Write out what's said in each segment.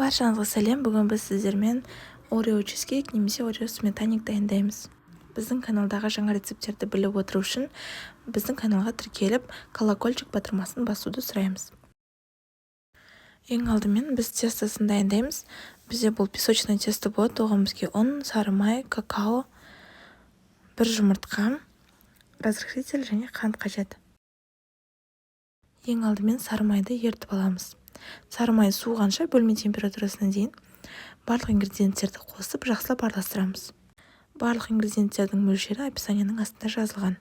Баршаңызға сәлем! Бүгін біз сіздермен Орео чизкейк немесе Орео сметанник дайындаймыз. Біздің каналдағы жаңа рецепттерді біліп отыру үшін біздің каналға тіркеліп, колокольчик батырмасын басуды сұраймыз. Ең алдымен біз тестосын дайындаймыз. Бізде бұл песочный тесто болады. Оған бізге ұн, сары май, какао, бір жұмыртқа, разрыхлитель және қант қажет. Ең алдымен сары майды ерітіп аламыз. Сары май суығанша, бөлме температурасына дейін барлық ингредиенттерді қосып, жақсылап араластырамыз. Барлық ингредиенттердің мөлшері описанияның астында жазылған.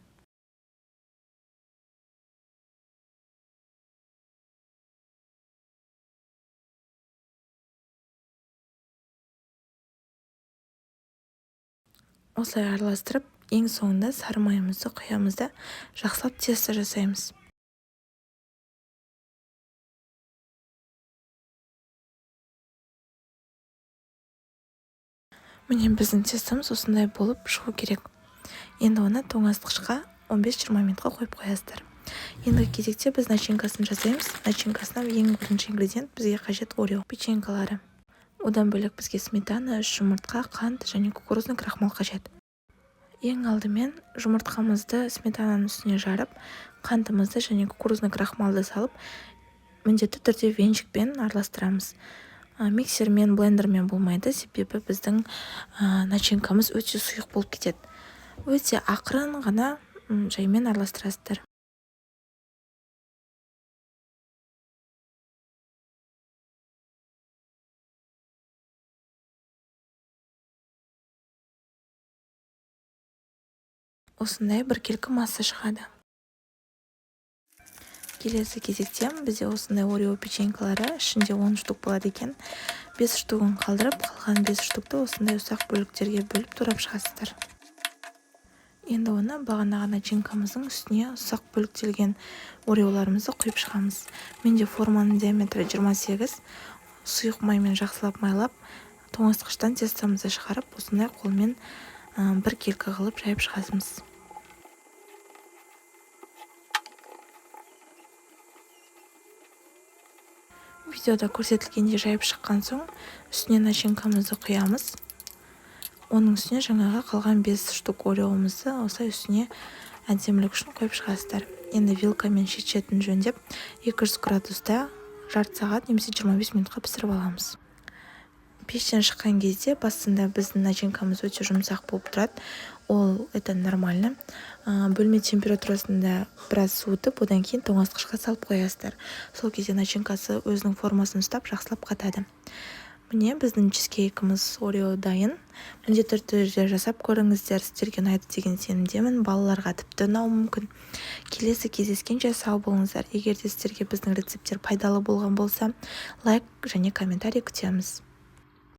Осылай араластырып, ең соңында сары майымызды құямыз да, жақсылап тесто жасаймыз. Міне, біздің тестомыз осындай болып шығу керек. Енді оны тоңазытқышқа 15-20 минутқа қойып қоясыздар. Ендігі кезекте біз начинкасын жасаймыз. Начинкасына ең бірінші ингредиент бізге қажет Орео печенькалары. Одан бөлек бізге сметана, үш жұмыртқа, қант және кукурузный крахмал қажет. Ең алдымен жұмыртқамызды сметананың үстіне жарып, қантымызды және кукурузный крахмалды салып, міндетті түрде венчикпен араластырамыз. Миксермен, блендермен болмайды, себебі біздің начинкамыз өте сұйық болып кетеді. Өте ақырын ғана жаймен араластырасыздар. Осындай біркелкі масса шығады. Келесі кезекте бізде осындай Орео печенькалары, ішінде 10 штук болады екен. 5 штугын қалдырып, қалған 5 штукты осындай ұсақ бөліктерге бөліп, турап шығасыздар. Енді оны бағанағы начинкамыздың үстіне ұсақ бөліктелген Ореоларымызды құйып шығамыз. Менде форманың диаметрі 28. Сұйық маймен жақсылап майлап, тоңазытқыштан тестомызды шығарып, осындай қолмен біркелкі қылып жайып шығасымыз. Видеода көрсетілгендей жайып шыққан соң, үстіне начинкамызды құямыз. Оның үстіне жаңағы қалған 5 штук Ореомызды осылай үстіне әдемілік үшін қойып шығасыздар. Енді вилкамен шет-шетін жөндеп, 200 градуста жарты сағат немесе 25 минутқа пісіріп аламыз. Пештен шыққан кезде басында біздің начинкамыз өте жұмсақ болып тұрады. Ол это нормально. Бөлме температурасында біраз суытып, одан кейін тоңазытқышқа салып қоясыздар. Сол кезде начинкасы өзінің формасын ұстап, жақсылап қатады. Міне, біздің чизкейкіміз Орео дайын. Міндетті түрде жасап көріңіздер, сіздерге ұнайды деген сенімдемін. Балаларға тіпті ұнауы мүмкін. Келесі кездескенше сау болыңыздар. Егер де сіздерге біздің рецепттер пайдалы болған болса, лайк және комментарий күтеміз.